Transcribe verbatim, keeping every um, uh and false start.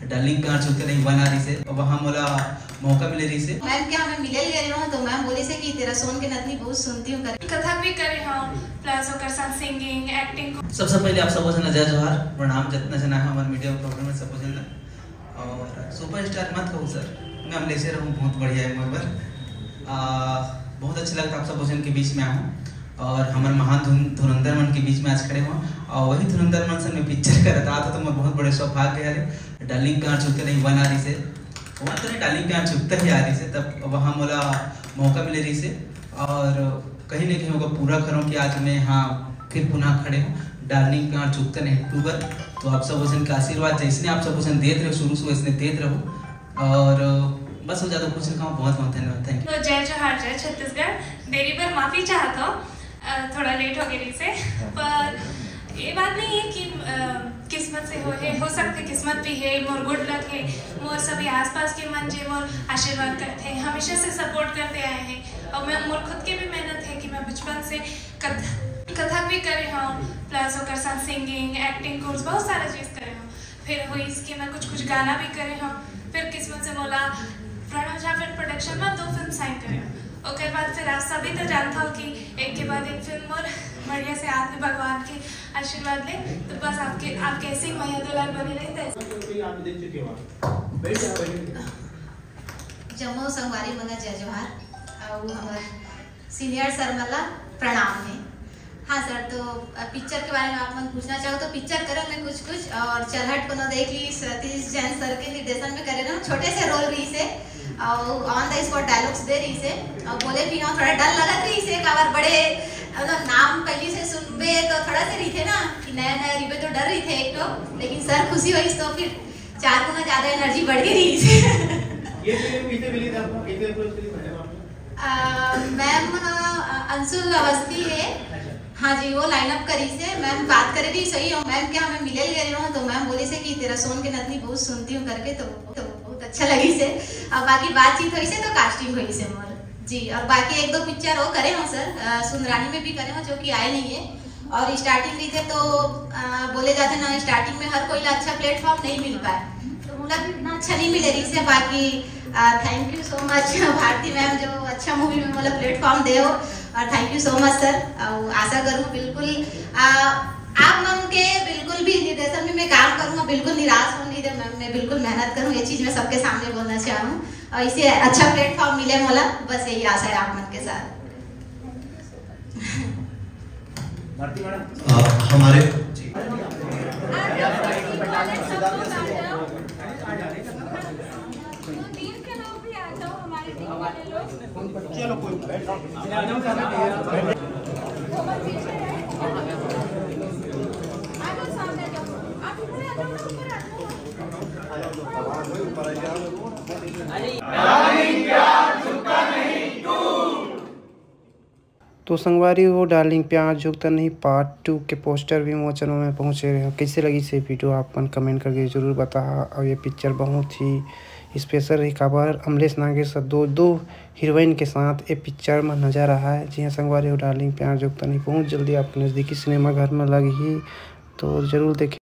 Darling प्यार झुकते नहीं वन आ रहिसे, वहाँ मोला मौका मिले रहिसे। मैम के यहाँ मैं मिले ले रही हूँ, तो मैम बोलिसे कि तेरा सोन के नथनी बहुत सुनती हूँ करके। कथक भी करे हूँ, प्लस ओकर साथ सिंगिंग, एक्टिंग। सबसे पहले आप सबो झन ला जय जोहार, प्रणाम। जितना जना है हमारे मीडिया प्रोग्राम में, सबो झन ला। और सुपरस्टार मत कहूँ सर, मैं अमलेशे रहूँ, बहुत बढ़िया है मोर बर। आ, बहुत अच्छा लगता आप सबो झन के बीच में आहूँ और हमर महान धुन-, धुरंधर मन के बीच में आज खड़े हूँ। और वही धुरंधर मन से मैं पिक्चर करत आत हूँ, तो मोर बहुत बड़े सौभाग्य है। डार्लिंग प्यार झुकते नहीं वन आ रहिसे, वहाँ तो नहीं, डार्लिंग प्यार झुकते ही आ रहिसे, तब वहाँ मोला मौका मिले रहिसे और कहीं ना कहीं ओकर पूरा करूँ कि आज मैं, हाँ, फिर पुनः खड़े हूँ डार्लिंग प्यार झुकते नहीं टू बर। तो आप सबो झन के आशीर्वाद जैसने आप सबो झन देत रहो शुरू से, वैसने देत रहो। और बस, वो ज़्यादा कुछ नहीं कहूँ, बहुत बहुत धन्यवाद, थैंक यू। तो जय जोहार, जय छत्तीसगढ़। देरी बर माफी चाहत हूँ, अ, थोड़ा लेट हो गई रहिसे, पर ये बात नहीं है कि, अ, किस्मत से हो है, हो सकते किस्मत भी है, मोर गुड लक है, मोर सभी आसपास के मन जे मोर आशीर्वाद करते हैं, हमेशा से सपोर्ट करते आए हैं। और मैं, मोर खुद के भी मेहनत है कि मैं बचपन से कथ-, कथक भी करे हूँ, प्लस ओकर साथ सिंगिंग, एक्टिंग कोर्स, बहुत सारा चीज़ करे हूँ। फिर हुई इसके मैं कुछ कुछ गाना भी करे हूँ। फिर किस्मत से मोला प्रणव झा फिल्म प्रोडक्शन में दो फिल्म साइन करे हूँ। ओकर बाद फिर आप सभी तो जानता हो कि एक के बाद एक फिल्म और बढ़िया से आदमी भगवान के आशीर्वाद ले। तो बस आपके, आपके ऐसे ही मया दुलार बने रहे, तो ऐसे। आप देख चुके हो, आप बैठ जाओ, बैठ जाओ। जम्मो संगवारी मन ला जय जोहार। अउ हमर सीनियर सर मन ला प्रणाम है। हाँ सर, तो पिक्चर के बारे में आप मन पूछना चाहो तो पिक्चर करे मैं कुछ कुछ, और चलहट कोनो देख ली, सतीश जैन सर के निर्देशन में करे रहूँ, छोटे से रोल रहिसे, और ऑन द स्पॉट डायलॉग्स दे रहिसे, और बोले भी हाँ, थोड़ा डर लगत रहिसे, काबर बड़े, मतलब, नाम पहली से सुनबे तो थोड़ा से रहिथे ना कि नया नया रहिबे तो डर रहिथे एक तो, लेकिन सर खुशी होइस तो फिर चार गुना ज्यादा एनर्जी बढ़ गई रहिसे। ये फिल्म किसे मिली थी आपको? किसे अप्रोच करी मैडम आपको? अ, मैम, अ, अंशुल अवस्थी है। अच्छा। हाँ जी, वो लाइनअप करिसे। मैम बात करे रहिसे, और मैम के यहाँ मैं मिले ले रही हूँ, तो मैम बोलिसे कि तेरा सोन के नथनी बहुत सुनती हूँ करके, तो, तो बहुत अच्छा लगिसे। और बाकी बातचीत होइसे तो कास्टिंग होइसे मोर। जी, और बाकी एक दो पिक्चर और करे हूँ सर, अ, सुंदरानी में भी करे हूँ, जो कि आए नहीं है। और स्टार्टिंग रहिथे तो, अ, बोले जाथे ना, स्टार्टिंग में हर कोई ला अच्छा प्लेटफॉर्म नहीं मिल पाए, तो मोला भी इतना अच्छा नहीं मिले रहिसे। बाकी, अ, thank you so much Bharti ma'am, जो अच्छा मूवी में मोला प्लेटफॉर्म दे हो, और thank you so much sir. और आशा करूँ बिल्कुल, अ, आप मन के बिल्कुल भी निर्देशन में मैं काम करूँ, बिल्कुल निराश हो नहीं दे मैम, मैं बिल्कुल मेहनत करूँ, ये चीज़ मैं सबके सामने बोलना चाहूँ। और इसे अच्छा प्लेटफॉर्म मिले मोला, बस यही आशा है आप मन के साथ। भारती मैडम। अ, हमारे चलो, कोई तो संगवारी हो, डार्लिंग प्यार झुकता नहीं पार्ट टू के पोस्टर विमोचन में पहुँचे रहे हो। कैसे लगिसे वीडियो, आप मन कमेंट करके जरूर बताहा। और ये पिक्चर बहुत ही स्पेशल रही, काबर अमलेश नागेश दो, दो हीरोइन के साथ ये पिक्चर में नजर आहा है। जी हाँ संगवारी हो, डार्लिंग प्यार झुकता नहीं बहुत जल्दी आपके नज़दीकी सिनेमा घर में लगही, तो जरूर देखें।